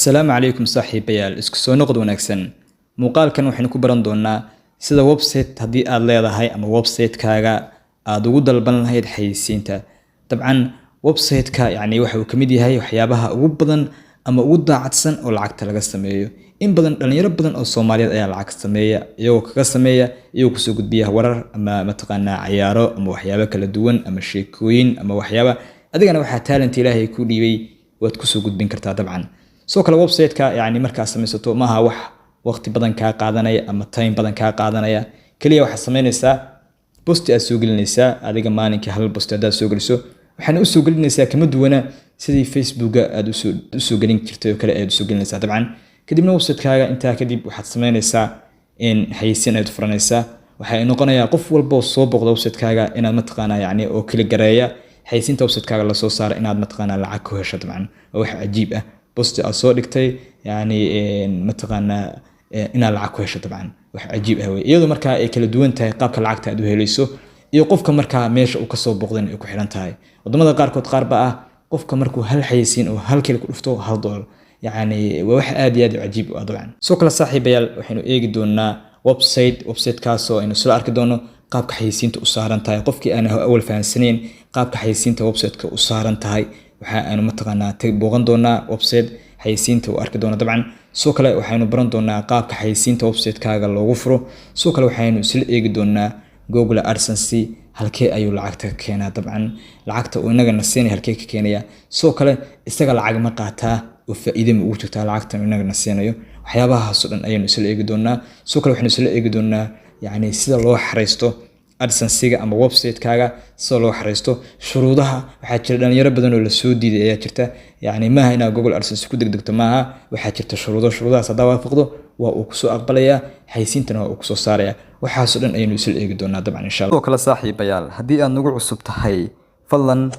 Asalaamu calaykum saaxiibayaal, isku soo noqod wanaagsan. Muuqaalkan waxaynu ku baran doonaa sida website haddii aad leedahay ama website-kaaga aad ugu dalban lahayd xayeysiinta. Dabcan website-ka yacni waxa uu ka mid yahay waxyaabaha ugu badan ama ugu daacadsan oo lacagta laga sameeyo. In badan dhalinyaro badan oo Soomaaliyeed ayaa lacag sameeya, iyagoo kaga sameeya, iyagoo kusoo gudbiya warar ama mataqaanaa cayaaro ama waxyaabo kala duwan ama sheekooyin ama waxyaaba adigana waxaa talent Ilaahay kuu dhiibay waad kusoo gudbin kartaa. Dabcan sidoo kale website-ka yacni markaad samaysato maaha wax waqti badan kaa qaadanaya ama time badan kaa qaadanaya. Kaliya waxaad samaynaysaa post aad soo gelinaysaa adiga maalinkii hal post haddaad soo geliso, waxaana usoo gelinaysaa kama duwana sidii Facebooka aad usoo gelin jirtay oo kale ayaad usoo gelinaysaa. Dabcan kadibna website-kaaga intaa kadib waxaad samaynaysaa in xayeysiin ayaad furanaysaa. Waxay noqonayaa qof walba oo soo booqda website-kaaga inaad mataqaanaa yacni oo kala gareeya xayeysiinta website-kaaga lasoo saara inaad mataqaanaa lacag ku hesho. Dabcan waa wax cajiib ah, post aad soo dhigtay yacni mataqaanaa inaad lacag ku hesho. Dabcan wax cajiib ah wey, iyadoo markaa ay kala duwan tahay qaabka lacagta aad u helayso iyo qofka markaa meesha uu kasoo booqdan ay ku xiran tahay. Wadamada qaarkood qaar ba ah qofka markuu hal xayeysiin oo hal keli ku dhufto $1. Yacni waa wax aad iyo aad u cajiib u ah. Dabcan sidoo kale saaxiibayaal, waxaynu eegi doonaa website, website-kaasoo aynu isla arki doono qaabka xayeysiinta u saaran tahay. Qofkii aan awal fahansanayn qaabka xayeysiinta website-ka u saaran tahay, waxa aynu mataqaanaa booqan doonaa website xayeysiinta uu arki doono. Dabcan sidoo kale waxaynu baran doonaa qaabka xayeysiinta website-kaaga loogu furo. Sidoo kale waxaynu isla eegi doonaa Google AdSense halkee ayuu lacagta ka keenaa. Dabcan lacagta uu inagana siinaya halkee ka keenaya? Sidoo kale isaga lacag ma qaataa oo faa'iido ma ugu jirtaa lacagtan uu inagana siinayo? Waxyaabahaas oo dhan ayaynu isla eegi doonaa. Sidoo kale waxaynu isla eegi doonaa yacni sida loo xareysto AdSense-iga ama website-kaaga sida loo xareysto, shuruudaha. Waxaa jira dhalinyaro badan oo lasoo diiday ayaa jirta. Yacni maaha inaad Google AdSense ku degdegto maaha, waxaa jirta shuruudo. Shuruudahaas haddaa waafaqdo waa uu kusoo aqbalayaa, xaysiintana waa uu kusoo saaraya. Waxaasoo dhan ayaynu isla eegi doonaa dabcan, insha Allah. Sidoo kale saaxiibayaal, haddii aad nagu cusub tahay, fadlan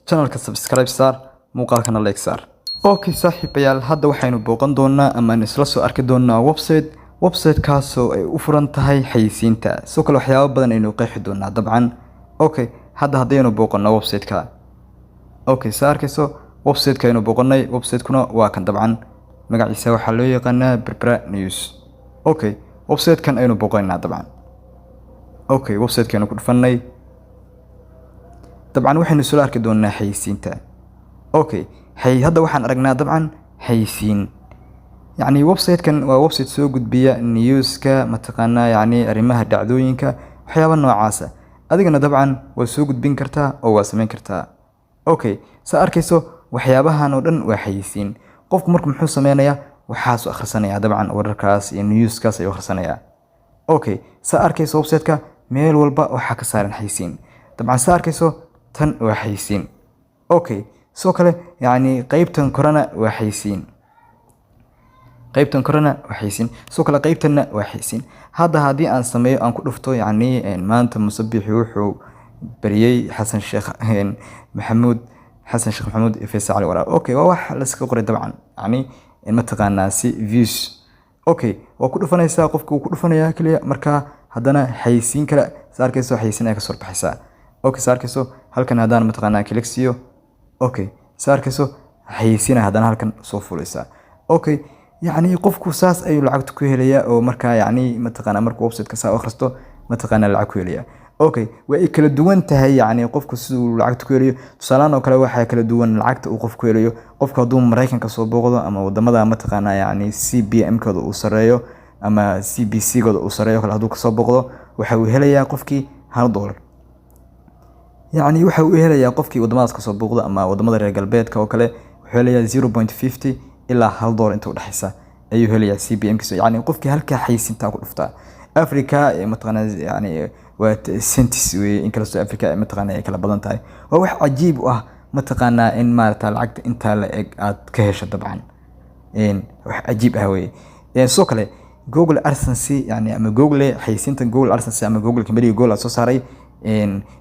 channelka subscribe saar, muuqaalkana like saar. Okay saaxiibayaal, hadda waxaynu booqan doonaa ama aynu isla soo arki doonaa website, website-kaasoo ay u furan tahay xayisiinta. Sidoo kale waxyaabo badan aynu qeexi doonaa dabcan. Okay, hadda haddaynu booqano website-ka, okay, saa arkayso website-ka aynu booqanay, website-kuna waa kan. Dabcan magaciisa waxaa loo yaqaanaa Berbera News. Okay, website-kan aynu booqanaynaa dabcan. Okay, website-ka aynu ku dhufanay. Dabcan waxaynu isla arki doonaa xayisiinta. Okay, hadda waxaan aragnaa dabcan xayisiin. Yacni website-kan waa website soo gudbiya newska, mataqaanaa yacni arrimaha dhacdooyinka, waxyaaba noocaasa. Adigana dabcan waa soo gudbin kartaa oo waa samayn kartaa. Okay, saa arkayso waxyaabahan oo dhan waa xayisiin. Qofku marku muxuu sameynayaa? Waxaasuu akhrisanayaa dabcan, wararkaas iyo newskaas ayuu akhrisanayaa. Okay, saa arkayso website-ka meel walba waxaa ka saaran xayisiin. Dabcan saa arkayso tan waa xayisiin. Okay, sidoo kale yacni qeybtan korena waa xayisiin, qaybtan korena waa xayisiin, sidoo kale qaybtanna waa xayisiin. Hadda haddii aan sameeyo, aan ku dhufto yacni maanta Musabixi wuxuu bariyey Xasan Sheekh Maxamuud, Xasan Sheekh Maxamuud iyo Faysal Cali Waraab. Okay, waa wax la iska qoray dabcan, yacni mataqaanaa si views. Okay, waa ku dhufanaysaa, qofka wuu ku dhufanayaa keliya. Marka haddana xayisiin kale, sa arkayso xayisiin ayaa kasoo baxaysaa. Okay, sa arkayso halkan haddaan mataqaanaa click siiyo, okay, sa arkayso xayisiin haddana halkan soo fulaysaa. Okay, yacni qofku saas ayuu lacagta ku helayaa oo markaa yacni mataqaanaa markuu website-ka saa u akhristo mataqaanaa lacag ku helaya. Okay, way ay kala duwan tahay yacni qofku siduu lacagta ku helayo. Tusaalahaan oo kale waxaa kala duwan lacagta uu qofku helayo qofku hadduu Maraykanka soo booqdo ama wadamada mataqaanaa yacni CPM kooda uu sareeyo ama CPC gooda uu sareeyo kale hadduu kasoo booqdo, waxa uu helayaa qofkii $1. Yacni waxa uu helayaa qofkii wadamadaas kasoo booqdo ama wadamada reer galbeedka oo kale wuxuu helayaa 0.50 ilaa $1 inta udhexeysa ayuu helayaa CPM kiisa, yacni qofkii halkaa xayeysiintaa ku dhuftaa. Africa mataqaanaa yani waa cents weye, inkastoo Africa mataqaanaa ay kala badan tahay. Waa wax cajiib u ah mataqaanaa in maarata lacagta intaa la eg aad ka hesho. Dabcan wax cajiib ah weye. Sidoo kale Google AdSense yani ama Google xayeysiinta Google AdSense ama Google company Google soo saaray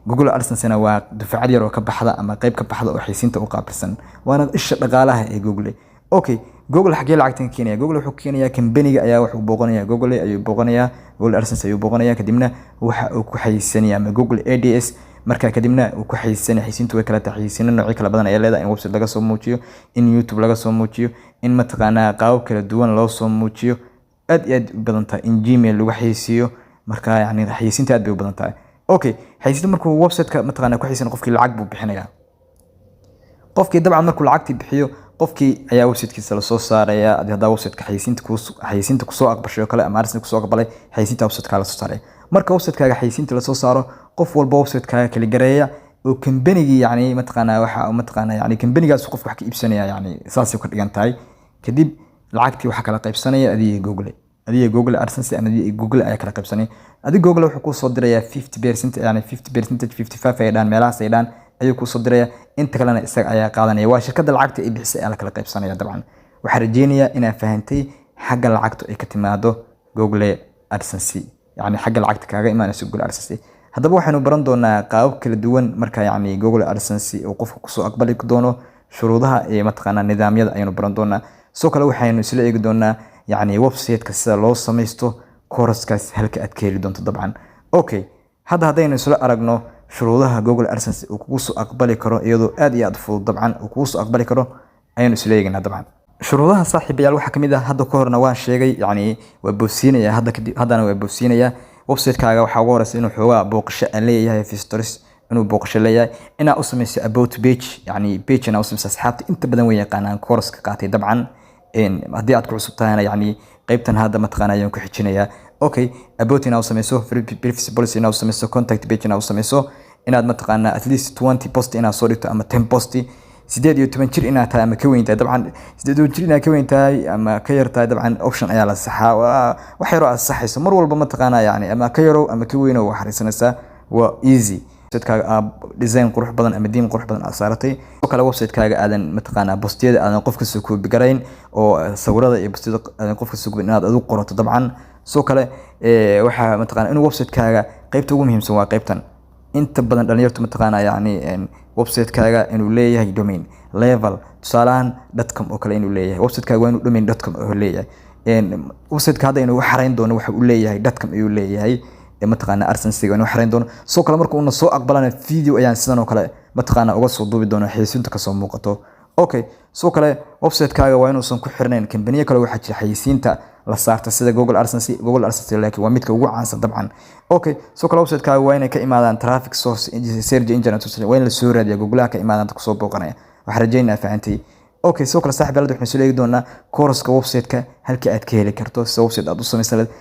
Google AdSense-na waa dufcad yar oo ka baxda ama qayb ka baxda oo xayeysiinta u qaabilsan, waana isha dhaqaalaha ee Google. Okay, Google xagee lacagtan ka keenaya? Google wuxuu keenayaa company-ga ayaa wuxuu booqanayaa, Google ayuu booqanayaa, Google AdSense ayuu booqanayaa, kadibna waxa uu ku xayeysiinaya ama Google Ads. Marka kadibna uu ku xayeysiinaya. Xayeysiintu way kala tahay, xayeysiino noocyo kala badan ayaa leedahay: in website laga soo muujiyo, in YouTube laga soo muujiyo, in mataqaanaa qaabab kala duwan loo soo muujiyo. Aad iyo aad u badan tahay, in Gmail lagu xayeysiiyo. Marka yani xayeysiinta aad bay u badan tahay. Okay, xayeysiinta markuu website-ka mataqaanaa ku xayeysiin, qofkii lacag buu bixinayaa. Qofkii dabcan markuu lacagtii bixiyo, qofkii ayaa websitekiisa lasoo saaraya. Haddaa websiteka xayeysiinta kusoo aqbashay oo kale ama AdSense kusoo aqbalay, xayeysiinta websiteka lasoo saaraya. Marka websitekaaga xayeysiinta lasoo saaro, qof walba websitekaaga kala gareeya oo kambanigii yani mataqaanaa waxa mataqaanaa yani kambanigaas qofka wax ka iibsanaya, yani saasay ka dhigan tahay. Kadib lacagtii waxaa kala qaybsanaya adiga Google, adiga Google AdSense ama adiga Google ayaa kala qaybsanaya. Adiga Google wuxuu kuu soo dirayaa 50%, yani 50 percentage, 55 ay dhaan, meelahaas ay dhaan ayuu kuu soo diraya. Inta kalena isaga ayaa qaadanaya. Waa shirkadda lacagta ay bixisay ayaa la kala qaybsanaya. Dabcan waxaa rajeynayaa inaad fahantay xagga lacagtu ay ka timaado Google AdSense, yani xagga lacagta kaaga imaanayso Google AdSense. Haddaba waxaynu baran doonaa qaabab kala duwan marka yani Google AdSense uu qofka kusoo aqbali doono, shuruudaha iyo mataqaanaa nidaamyada ayaynu baran doonaa. Sidoo kale waxaynu isla eegi doonaa yani website-ka sida loo samaysto, course-kaas halka aad ka heli doonto dabcan. Okay, hadda haddaynu isla aragno shuruudaha Google AdSense uu kugu soo aqbali karo, iyadoo aad iyo aad fudud dabcan uu kugu soo aqbali karo, ayaynu isla eegaynaa. Dabcan shuruudaha, saaxiibayaal, waxaa kamid ah, hadda ka horna waan sheegay, yani waa boobsiinaya hadda kadib, haddana waa boobsiinaya. Website-kaaga waxaa ugu horeysa inuu xoogaa booqasho aan leeyahay, visitors inuu booqasho leeyahay, inaad u samayso about page, yani page inaad u samayso. Asxaabta inta badan way yaqaanaan course ka qaatay. Dabcan haddii aad ku cusub tahayna, yani qaybtan hadda mataqaana ayaan ku xijinayaa. Okay, about inaad u samayso, privacy policy inaad u samayso, contact page inaad u samayso, inaad mataqaana at least 20 post inaad soo dhigto ama 10 post, 18 jir inaad tahay ama ka weyn tahay. Dabcan 18 jir inaad ka weyn tahay ama ka yar tahay, dabcan option ayaa la saxaa. Waa wax yaroo aad saxayso mar walba mataqaana, yani ama ka yarow ama ka weynow, waa xariisanaysaa, waa easy. Website-kaaga aad design qurux badan ama theme qurux badan aad saaratay. Sidoo kale website-kaaga aadan mataqaanaa postiyada aadan qof kasoo copy garayn oo sawirada iyo postiyada aadan qof kasoo copy, inaad adigu qorato. Dabcan sidoo kale waxaa mataqaanaa inuu website-kaaga, qaybta ugu muhiimsan waa qaybtan, inta badan dhalinyartu mataqaanaa yani website-kaaga inuu leeyahay domain level, tusaalahan .com oo kale inuu leeyahay. Website-kaaga waa inuu domain .com oo leeyahay. Website-ka hadda inuu xarayn doono waxa uu leeyahay .com ayuu leeyahay mataqaanaa AdSense-ga inuu xarayn doono. Sidoo kale marka uuna soo aqbalana, video ayaan sidan oo kale mataqaanaa uga soo duubi doona xayeysiinta kasoo muuqato. Okay, sidoo kale website-kaaga waa inuusan ku xirnayn kambaniyo kale. Waxaa jira xayeysiinta la saarta sida Google AdSense. Google AdSense laakiin waa midka ugu caansan dabcan. Okay, sidoo kale website-kaaga waa inay ka imaadaan traffic source, search engine, waa in la soo raadiya Googlaha ka imaadaan dadka kusoo booqanaya. Waxaan rajeynaa fahantay. Okay, sidoo kale saaxiib yaal, waxaan soo eegi doonaa course-ka website-ka halka aad ka heli karto, sida website aad u samaysan lahayd.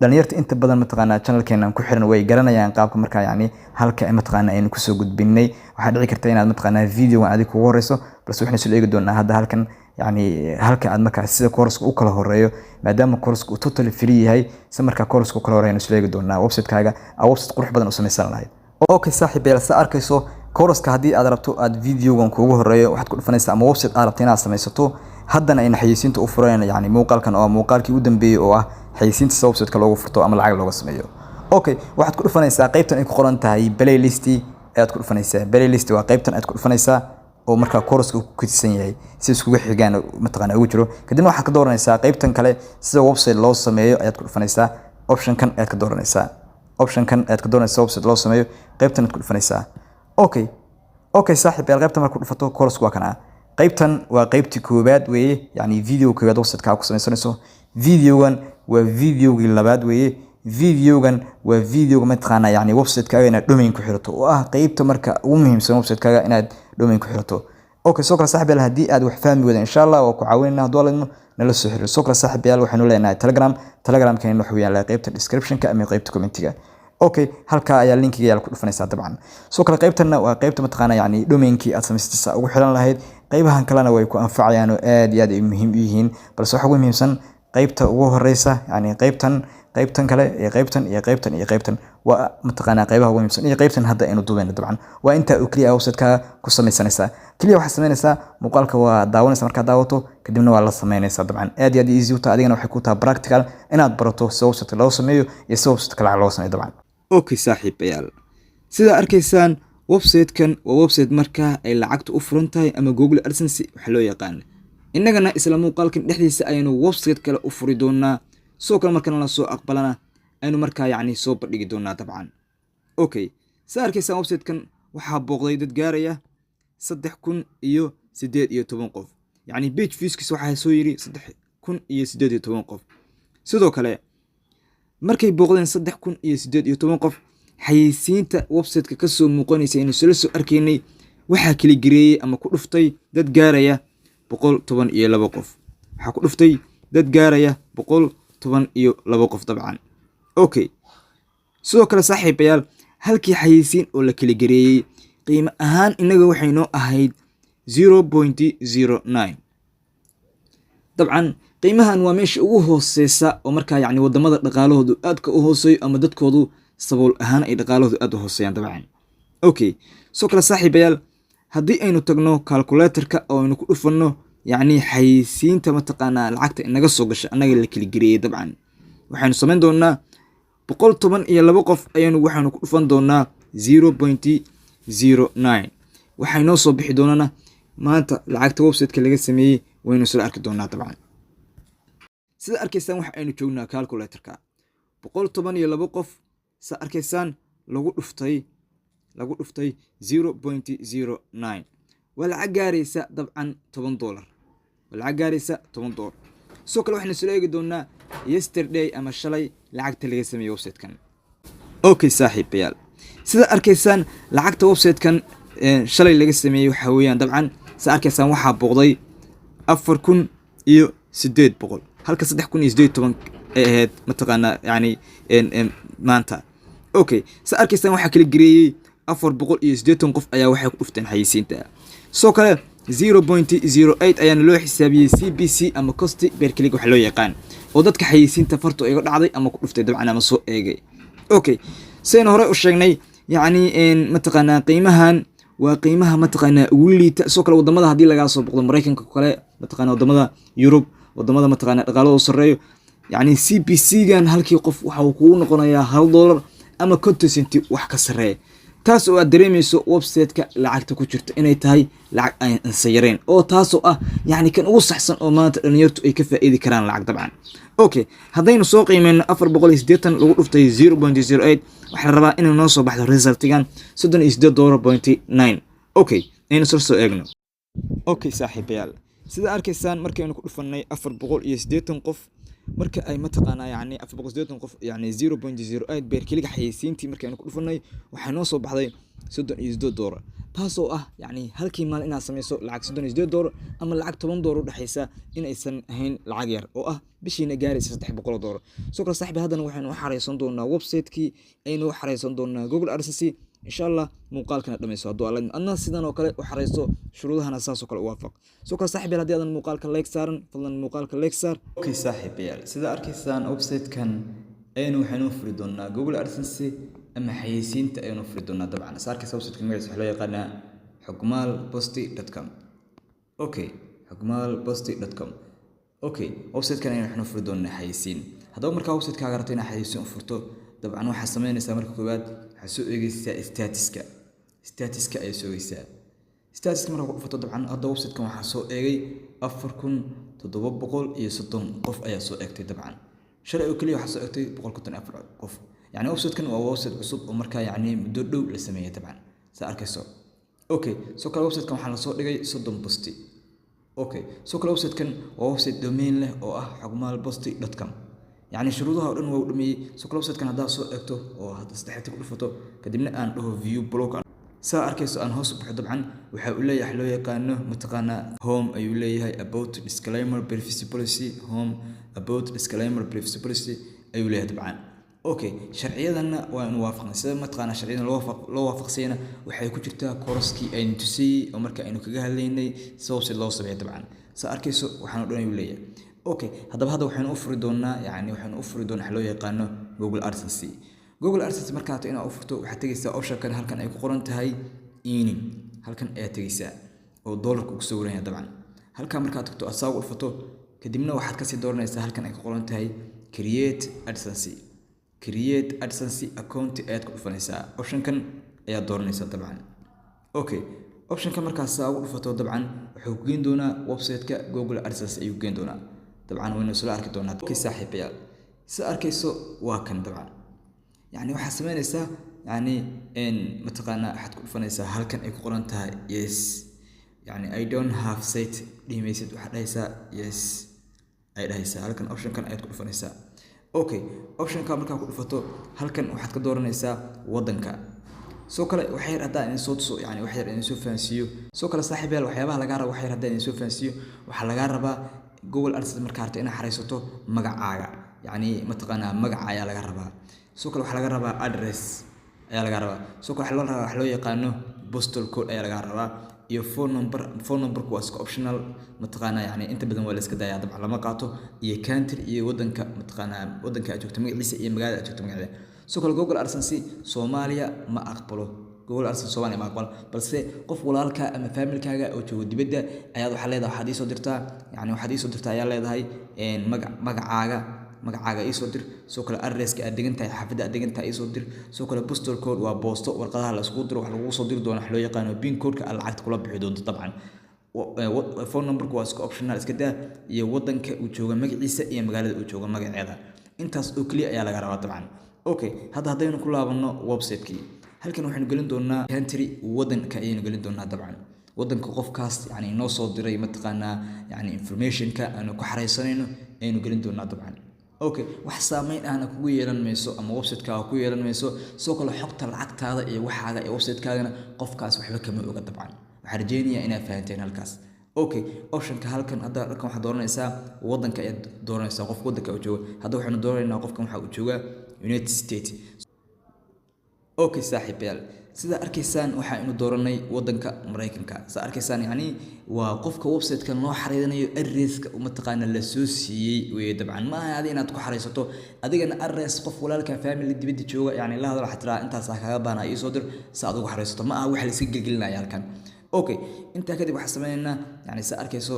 Dhalinyarta inta badan mataqaanaa channelkeena ku xiran way garanayaan qaabka markaa yani halka mataqaanaa aynu kusoo gudbinay. Waxaa dhici karta inaad mataqaanaa videogan adiga kugu horeyso, balse waxaynu soo eegi doonaa hadda halkan yani halka aad markaa sida course-ka u kala horeeyo, maadaama course-ka uu totally free yahay. Si markaa course-ka u kala horeeyo aynu soo eegi doonaa website-kaaga aa website qurux badan u samaysan lahayd. Okay saaxiib yaal, sa arkayso course-ka haddii aad rabto aad videogan kuugu horeeyo, waxaad ku dhufanaysaa, ama website aad rabto inaad samaysato, haddana ayna xayeysiinta u fureen, yani muuqaalkan oo muuqaalkii u dambeeyey oo ah xayeysiinta sida website-ka loogu furto ama lacag looga sameeyo. Okay, waxaad ku dhufanaysaa qaybtan ay ku qoran tahay playlist ayaad ku dhufanaysaa. Playlist waa qaybtan aad ku dhufanaysaa oo markaa course-ka ku kitisan yahay si iskugu xigaan mataqaana ugu jiro. Kadibna waxaad ka dooranaysaa qaybtan kale, sida website loo sameeyo ayaad ku dhufanaysaa. Option-kan ayaad ka dooranaysaa, option-kan ayaad ka dooranaysaa, website loo sameeyo qaybtan aad ku dhufanaysaa. Okay saaxiib yaal, qaybtan marka ku dhufato, course waa kana. Qaybtan waa qaybtii koowaad weeye, yani video koowaad website-ka ku samaysanayso. Videogan waa videogii labaad weeye. Videogan waa videoga mataqaanaa yani website-kaaga inaad domain ku xirato, oo ah qeybta marka ugu muhiimsan website-kaaga inaad domain ku xirato. Okay, sidoo kale saaxiib yaal, haddii aad wax fahmi weyda, insha Allah waa ku caawinayna. Hadduu aladno nala soo xiriir. Sidoo kale saaxiib yaal, waxaynu leenahay Telegram. Telegramkeena wuxuu yaalaa qeybta description-ka ama qeybta commentiga. Okay, halkaa ayaa linkiga yaal ku dhufanaysaa dabcan. Sidoo kale qeybtanna waa qeybta mataqaana yani domainkii aad samaysatay saa ugu xiran lahayd. Qeybahan kalena way ku anfacayaan oo aad iyo aad ay muhiim u yihiin, balse waxa ugu muhiimsan qeybta ugu horeysa, yani qeybtan, qeybtan kale iyo qeybtan iyo qeybtan iyo qeybtan waa mataqaanaa qeybaha ugu muhiimsan, iyo qeybtan hadda aynu duubeyno. Dabcan waa intaa oo keliya website-kaaga ku samaysanaysaa. Keliya waxaad samaynaysaa muuqaalka waa daawanaysa. Markaad daawato kadibna waa la samaynaysaa. Dabcan aad iyo aad easy u tahay, adigana waxay ku tahay practical inaad barato sida website loo sameeyo iyo sida website lacag looga sameeyo dabcan. Okay saaxiibayaal, sidaa arkaysaan website-kan waa website markaa ay lacagta u furan tahay ama Google AdSense waxa loo yaqaan. Innagana isla muuqaalkan dhexdiisa ayaynu website kale u furi doonaa. Sidoo kale markana la soo aqbalana aynu markaa yacni soo bandhigi doonaa dabcan. Okay. Sa arkaysaan, website-kan waxaa booqday dad gaaraya 3018 qof. Yacni page views-kiisa waxaa soo yiri 3018 qof. Sidoo kale markay booqdeen 3018 qof, xayeysiinta website-ka kasoo muuqanaysa inuu sala soo arkaynay waxaa kala gareeyey ama ku dhuftay dad gaaraya 112 qof. Waxaa ku dhuftay dad gaaraya 112 qof dabcan. Okay, sidoo kale saaxiibayaal, halkii xayeysiin oo la kala gareeyey qiimo ahaan innaga waxay noo ahayd 0.09. Dabcan qiimahan waa meesha ugu hooseysa oo markaa yacni wadamada dhaqaalahoodu aadka u hooseeyo ama dadkoodu sabool ahaan ay dhaqaalahoodu aad u hooseeyaan dabcan. Okay, sidoo kale saaxiibayaal, haddii aynu tagno calculator-ka oo aynu ku dhufanno yacni xayeysiinta mataqaanaa lacagta inaga soo gasha annaga la kala gareeyey, dabcan waxaynu samayn doonaa 112 qof ayaynu waxaynu ku dhufan doonaa 0.09. Waxay noo soo bixi doonana maanta lacagta website-ka laga sameeyey waynu isla arki doonaa dabcan. Sida arkaysaan, waxa aynu joognaa calculator-ka. 112 qof, sa arkaysaan, lagu dhuftay 0.09 waa lacag gaaraysa dabcan $10. Waa lacag gaaraysa $10. Sidoo kale waxaynu isla eegi doonaa yesterday ama shalay lacagta laga sameeyey website-kan. Okay saaxiibayaal, sida arkaysaan, lacagta website-kan shalay laga sameeyey waxaa weeyaan dabcan, sida arkaysaan, waxaa booqday 4800, halka 3018 ay ahayd mataqaanaa yacni maanta. Okay, sida arkaysaan, waxaa kala gareeyey 480 qof ayaa waxay ku dhufteen xayeysiinta. Sidoo kale 0.08 ayaana loo xisaabiyey CPC ama cost per click waxa loo yaqaan, oo dadka xayeysiinta fartu iga dhacday ama ku dhuftay dabcan ama soo eegay. Okay, sidaynu horey u sheegnay, yacni mataqaanaa qiimahan waa qiimaha mataqaanaa ugu liita. Sidoo kale wadamada haddii lagaa soo boqdo, Maraykanka kale, mataqaanaa wadamada Yurub, wadamada mataqaanaa dhaqaalada sarreeyo, yacni CPC gan halkii qof waxa uu kugu noqonayaa $1 ama 50 cent wax ka sarreeya, taas oo aad dareemayso website-ka lacagta ku jirta inay tahay lacag aan ansayareen, oo taasoo ah yacni kan ugu saxsan oo maanta dhalinyartu ay ka faa'iidi karaan lacag dabcan. Okay, haddaynu soo qiimeyno 480 lagu dhuftay 0.08, waxaa la rabaa inay noo soo baxdo result-igan $38.9. Okay, aynu soo soo eegno. Okay saaxiibayaal, sida arkaysaan, markaynu ku dhufanay 480 qof, marka ay mataqaanaa yacni 480 qof, yacni 0.08 per click-ga xayeysiintii markaynu ku dhufanay, waxaa noo soo baxday $38, taasoo ah yacni halkii maalin inaad samayso lacag $38 ama lacag $10 udhexaysa inaysan ahayn lacag yar, oo ah bishiina gaaraysa $300. Sidoo kale saaxiib, haddana waxaynu u xareysan doonaa website-kii, aynu u xareysan doonaa Google AdSense insha Allah. Muuqaalkana dhamayso hadduu Alla adna sidan oo kale u xareyso, shuruudahana saas oo kale u waafaq. Sidoo kale saaxiib yaal, haddii aadan muuqaalka like saaran, fadlan muuqaalka like saar. Okay saaxiibayaal, sida arkaysaan, website-kan ayaynu waxaynu furi doonaa Google AdSense ama xayeysiinta ayaynu furi doonaa dabcan. Sa arkaysa, website-ka magaciisa waxaa loo yaqaanaa xogmaalposti.com. Okay, xogmaalposti.com. Okay, website-kan ayaynu waxaynu furi doonaa xayeysiin. Haddaba markaa website-kaaga rabto inaad xayeysiin u furto, dabcan waxaad samaynaysaa marka koowaad waxaad soo eegeysaa status-ka. Status-ka ayaad soo eegeysaa. Status-ka markaa ku dhufato, dabcan hadda website-kan waxaa soo eegay 4730 qof ayaa soo eegtay dabcan. Shalay oo keliya waxaa soo eegtay 154 qof. Yacni website-kan waa website cusub oo markaa yacni muddo dhow la sameeyey dabcan, saa arkayso. Okay, sidoo kale website-kan waxaa lasoo dhigay 30 post-i. Okay, sidoo kale website-kan waa website domain leh oo ah xogmaalposti.com. Yacni shuruudaha oo dhan waa u dhameeyey. Sidoo kale website-kan haddaad soo eegto oo hadda saddexda ku dhufato, kadibna aan dhaho view blog, saa arkayso, aan hoos u baxo, dabcan waxa uu leeyahay loo yaqaano mataqaanaa home ayuu leeyahay, about, disclaimer, privacy policy, home, about, disclaimer, privacy policy ayuu leeyahay dabcan. Okay, sharciyadanna waa inu waafaqnay. Sida mataqaanaa sharciyadan loo waafaqsayna waxay ku jirtaa koroskii aynu tusayey oo marka aynu kaga hadlaynay sida website loo sameeyo dabcan. Saa arkayso, waxaan o dhan ayuu leeyahay. Okay, haddaba hadda waxaynu u furi doonaa, yacni waxaynu u furi doonaa waxa loo yaqaano Google AdSense. Google AdSense markaa rabto inaad u furto, waxaad tegaysaa option-kan halkan ay ku qoran tahay earning. Halkan ayaad tegaysaa oo dollarka uu kusoo waran dabcan. Halkan markaad tagto, aad saa ugu dhufato, kadibna waxaad kasii dooranaysaa halkan ay ku qoran tahay create AdSense. Create AdSense account ayaad ku dhufanaysaa. Option-kan ayaad dooranaysaa dabcan. Okay, option-ka markaas saa ugu dhufato, dabcan wuxuu ku geyn doonaa website-ka Google AdSense ayuu ku geyn doonaa dabcan. Waynu isla arki doonaa. Okay saaxiibayaal, sida arkayso waa kan dabcan. Yacni waxaad samaynaysaa, Yani mataqaanaa, waxaad ku dhufanaysaa halkan ay ku qoran tahay "yes". Yani "I don't have site" dhihi maysid, waxaad dhahaysaa "yes" ay dhahaysaa. Halkan optionkan ayaad ku dhufanaysaa. Okay, optionka markaa ku dhufato, halkan waxaad ka dooranaysaa waddanka. Soo kale wax yar haddaan idin soo tuso, yani wax yar idin soo fahansiiyo. Soo kale, saaxiibayaal, waxyaabaha lagaa rabo wax yar haddaan idin soo fahansiiyo. Waxaa lagaa rabaa Google AdSense markaa rabto inaad xareysato, magacaaga, yacni mataqaanaa, magaca ayaa laga rabaa. Sidoo kale waxaa laga rabaa address ayaa laga rabaa. Sidoo kale waxaa loo rabaa wax loo yaqaano postal code ayaa laga rabaa iyo phone number. Phone numberku waa iska optional, mataqaanaa, yani inta badan waa la iska daayaa dabcan, lama qaato. Iyo country iyo wadanka, mataqaanaa, wadanka aad joogto magaciisa iyo magaalada aad joogto magaceeda. Sidoo kale Google AdSense Soomaaliya ma aqbalo. Google AdSense Soomaaliya ma aqbalo, balse qof walaalka ama familkaaga oo joogo dibadda ayaad waxaa leedahay, waxaad iisoo dirtaa, yani waxaad iisoo dirtaa ayaa leedahay, magacaaga, magacaaga iisoo dir. Sidoo kale addresska aad degan tahay, xaafadda aad degan tahay iisoo dir. Sidoo kale postal code waa boosto, warqadaha la iskugu diro, wax lagugu soo diri doono, wax loo yaqaano pin codeka aad lacagta kula bixi doonto dabcan. Phone numberku waa iska optional, iska daa. Iyo wadanka uu jooga magaciisa iyo magaalada uu jooga magaceeda. Intaas oo keliya ayaa laga rabaa dabcan. Okay, hadda haddaynu ku laabanno website-kii, halkan waxaynu gelin doonaa country, wadanka ayaynu gelin doonaa dabcan, wadanka qofkaas yani noo soo diray, mataqaanaa, yani informationka aanu ku xareysanayno ayaynu gelin doonaa dabcan. Okay, wax saameyn ahna kugu yeelan mayso ama website-kaaga ku yeelan mayso. Sidoo kale xogta lacagtaada iyo waxaaga iyo website-kaagana qofkaas waxba kama oga dabcan. Waxaan rajeynayaa inaad fahanteen halkaas. Okay, optionka halkan hadda, halkan waxaad dooranaysaa wadanka ayaad dooranaysaa qofka wadanka uu joogo. Hadda waxaynu dooranaynaa qofkan waxa uu joogaa United States. Okay, saaxiibayaal, sidaa arkaysaan waxaynu dooranay wadanka Maraykanka. Sidaa arkaysaan, yacni waa qofka website-kan loo xariirinayo addresska mataqaana la soo siiyey weye dabcan. Ma aha adi inaad ku xariisato adigana address. Qof walaalka, family dibadda jooga, yani la hadal, waxaad tiraa intaasaa kaaga baahna, iisoo dir si aad ugu xariisato. Ma aha wax la iska gelgelinaya halkan. Okay, intaa kadib waxaan sameynaynaa, yani saa arkayso,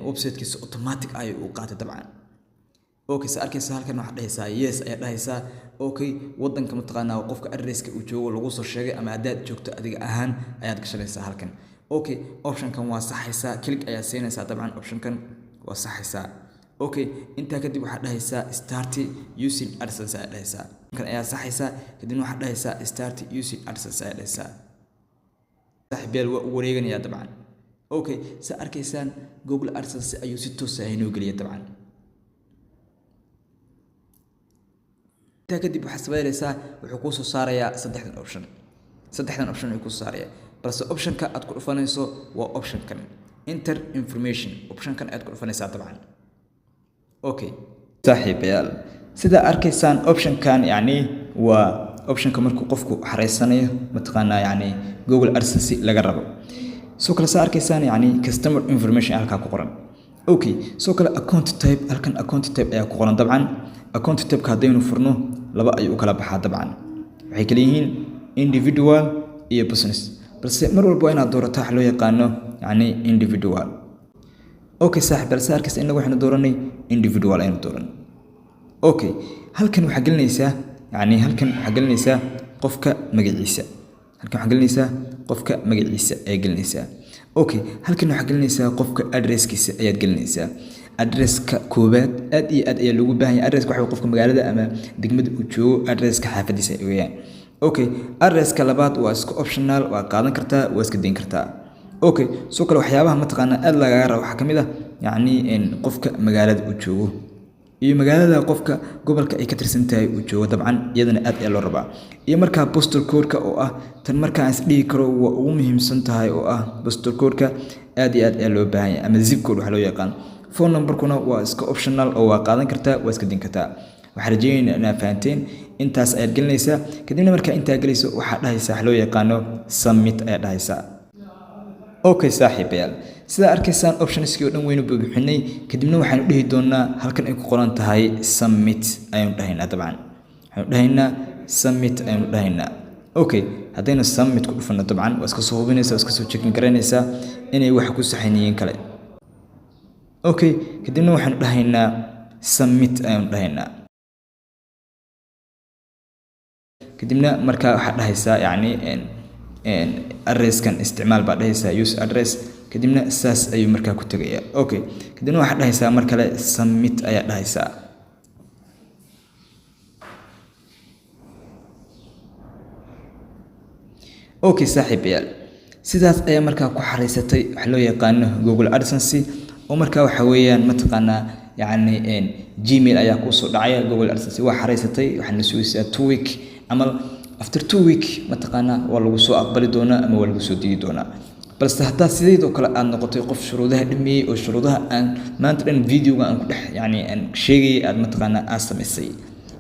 website-kiisa automatic ayuu u qaatay dabcan. Okay, sa arkaysa, halkan waxaad dhahaysaa "yes" ayaad dhahaysaa. Okay, wadanka, mataqaanaa, qofka addresska uu joogo lagu soo sheegay ama haddaad joogto adiga ahaan ayaad gashanaysaa halkan. Okay, optionkan waa saxaysaa, click ayaa siinaysaa dabcan, optionkan waa saxaysaa. Okay, intaa kadib waxaad dhahaysaa "start using AdSense" ayaad dhahaysaa. Kan ayaa saxaysaa, kadibna waxaad dhahaysaa "start using AdSense" ayaad dhahaysaa. Saaxiibayaal, waa u wareeganayaa dabcan. Okay, sa arkaysaan, Google AdSense ayuu si toos ah inoo geliyay dabcan. Intaa kadib waxaad samaynaysaa, wuxuu kuu soo saarayaa saddexdan option. Saddexdan option ayuu kuu saaraya, balse optionka aad ku dhufanayso waa optionkan "enter information". Optionkan ayaad ku dhufanaysaa dabcan. Okay, saaxiibayaal, sidaa arkaysaan, optionkan yacni waa optionka markuu qofku xareysanayo, mataqaanaa, yacni Google AdSense laga rabo. Sidoo kale saa arkaysaan, yacni customer information halkaa ku qoran. Okay, sidoo kale account type, halkan account type ayaa ku qoran dabcan. Account typeka haddaynu furno, laba ayuu u kala baxaa dabcan. Waxay kala yihiin individual iyo business, balse mar walba waa inaad doorato wax loo yaqaano yacni individual. Okay, saaxiib, balse arkaysa, innagu waxaynu dooranay individual aynu dooran. Okay, halkan waxaa gelinaysaa, yacni halkan waxaa gelinaysaa qofka magaciisa. Halkan waxaa gelinaysaa qofka magaciisa ayaa gelinaysaa. Okay, halkan waxaa gelinaysaa qofka addresskiisa ayaad gelinaysaa. Addresska koowaad aad iyo aad ayaa loogu baahan yahay. Addresska waxa qofka magaalada ama degmada uu joogo, addresska xaafadiisa weeyaan. Okay, addresska labaad waa iska optional, waa qaadan kartaa, waa iska dayn kartaa. Okay, sidoo kale waxyaabaha, mataqaanaa, aad lagaga rabo waxaa ka mid ah, yacni, qofka magaalada uu joogo iyo magaalada qofka gobolka ay ka tirsan tahay uu joogo dabcan, iyadana aad ayaa loo rabaa. Iyo markaa postal codeka oo ah tan markaa aan isdhihi karo waa ugu muhiimsan tahay, oo ah postal codeka aad iyo aad ayaa loo baahan yahay, ama zip code waxa loo yaqaan. Phone numberkuna waa iska optional oo waa qaadan kartaa, waa iska din kartaa. Waxaan rajeynaynaa inaad fahanteen. Intaas ayaad gelinaysaa, kadibna markaa intaa gelayso waxaad dhahaysaa wax loo yaqaano "submit" ayaad dhahaysaa. Okay, saaxiibayaal, sidaa arkaysaan, optionskii oo dhan waynu buuxinay. Kadibna waxaanu dhihi doonaa halkan ay ku qoran tahay "submit" ayaynu dhahaynaa dabcan. Waxaanu dhahaynaa "submit" ayaynu dhahaynaa. Okay, haddaynu submit ku dhufano dabcan, waa iska soo hubinaysaa, waa iska soo checking garaynaysaa inay wax ku saxan yihiin kale. Okay, kadibna waxaanu dhahaynaa "submit" ayaynu dhahaynaa. Kadibna markaa waxaad dhahaysaa, yacni, addresskan isticmaal baad dhahaysaa, "use address". Kadibna saas ayuu markaa ku tegayaa. Okay, kadibna waxaad dhahaysaa mar kale "submit" ayaa dhahaysaa. Okay saaxiibayaal, sidaas ayaa markaa ku xariisatay waxa loo yaqaano Google AdSense, oo markaa waxa weeyaan mataqaanaa yacni Gmail ayaa kuusoo dhacaya. Google AdSense waa xariisatay, waxaana la sugaysaa 2 week camal. After 2 week mataqaanaa waa lagu soo aqbali doonaa ama waa lagu soo diidi doonaa. Balse haddaad sideedoo kale aad noqotay qof shuruudaha dhameeyey, oo shuruudaha aan maanta dhan videoga aan ku dhex yacni aan sheegayay aad mataqaanaa aad samaysay,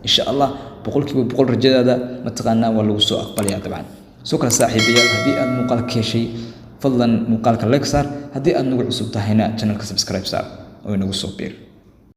insha Allah 100% rajadaada mataqaanaa waa lagu soo aqbalaya dabcan. Soo kale saaxiibayaal, haddii aad muuqaalka ka heshay, fadlan muuqaalka like saar. Haddii aad nagu cusub tahayna, channelka subscribe saar oo inagu soo biir.